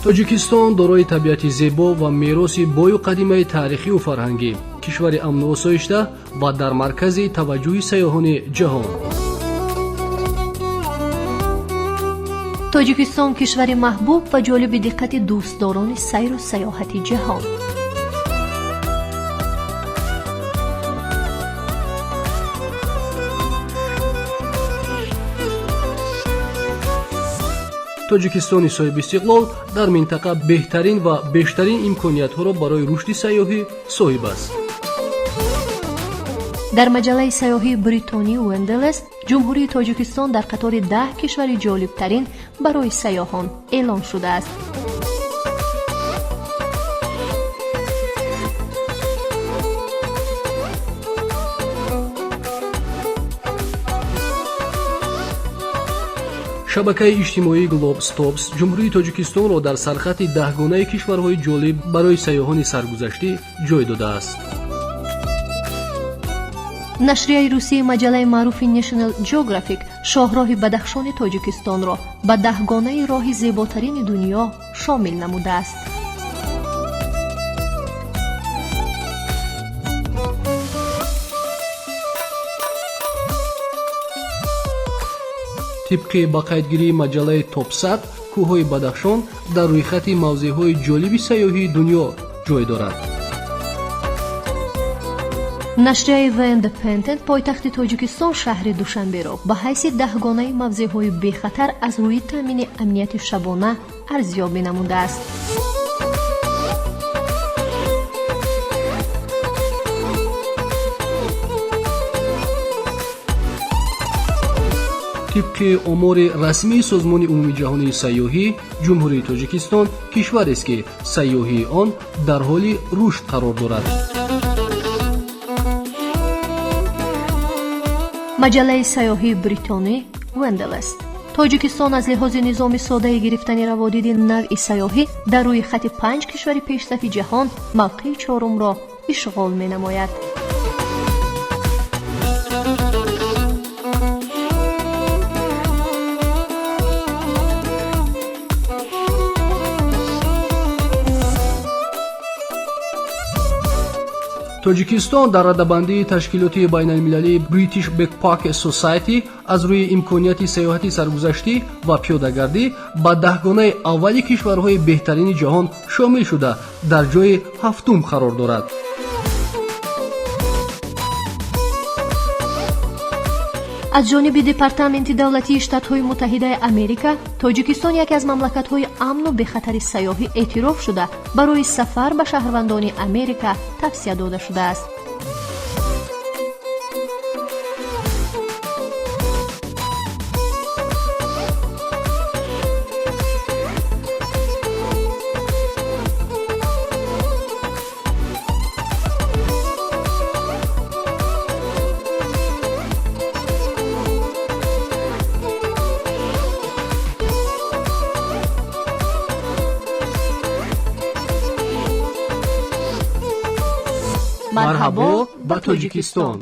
Тоҷикистон дорои табиати зебо ва мероси бою қадимаи таърихию фарҳангӣ, кишвари амну осоишта ва дар маркази таваҷҷӯҳи сайёҳони ҷаҳон. Тоҷикистон кишвари маҳбуб ва ҷолиби диққати дӯстдорони сайру сайёҳати ҷаҳон. Тоҷикистони соҳибистиқлол дар минтақа беҳтарин ва бештарин имкониятҳоро барои рушди сайёҳӣ соҳиб аст. Дар маҷаллаи сайёҳии бритонӣ Wanderlust Ҷумҳурии Тоҷикистон дар қатори 10 кишвари ҷолибтарин барои сайёҳон эълон шудааст. Шабакаи иҷтимоии Globstops Ҷумҳурии Тоҷикистонро дар сархати даҳгонаи кишварҳои ҷолиб барои сайёҳони саргузаштӣ ҷой додааст. Нашрияи русии маҷаллаи маъруфи National Geographic шоҳроҳи Бадахшони Тоҷикистонро ба даҳгонаи роҳи зеботарини дунё шомил намудааст. Тибқи ба қайдгирии маҷаллаи Топ 100, кӯҳҳои Бадахшон дар рӯйхати мавзеъҳои ҷолиби сайёҳии дунё ҷой дорад. Нашрияи The Independent пойтахти Тоҷикистон, шаҳри Душанберо, ба ҳайси даҳгонаи мавзеъҳои бехатар аз рӯи таъмини амнияти шабона арзёбӣ намудааст. Тибқи омори расмии Созмони умумиҷаҳонии сайёҳӣ, Ҷумҳурии Тоҷикистон кишварест, ки сайёҳии он дар ҳоли рушд қарор дорад. Маҷаллаи сайёҳии бритонӣ Wanderlust Тоҷикистон аз лиҳози низоми содаи гирифтани раводиди навъи сайёҳӣ дар рӯи хати панҷ кишвари пешсафи ҷаҳон мавқеи чорумро ишғол менамояд. Тоҷикистон дар радабандии ташкилоти байналмилалии British Backpacker Society аз рӯи имконияти сайёҳати саргузаштӣ ва пиёдагардӣ ба даҳгонаи аввали кишварҳои беҳтарини ҷаҳон шомил шуда, дар ҷои ҳафтум қарор дорад. Аз ҷониби Департаменти давлатии Штатҳои Муттаҳидаи Америка Тоҷикистон яке аз мамлакатҳои амну бехатари сайёҳӣ эътироф шуда, барои сафар ба шаҳрвандони Америка тавсия дода шудааст. Марҳабо ба Тоҷикистон!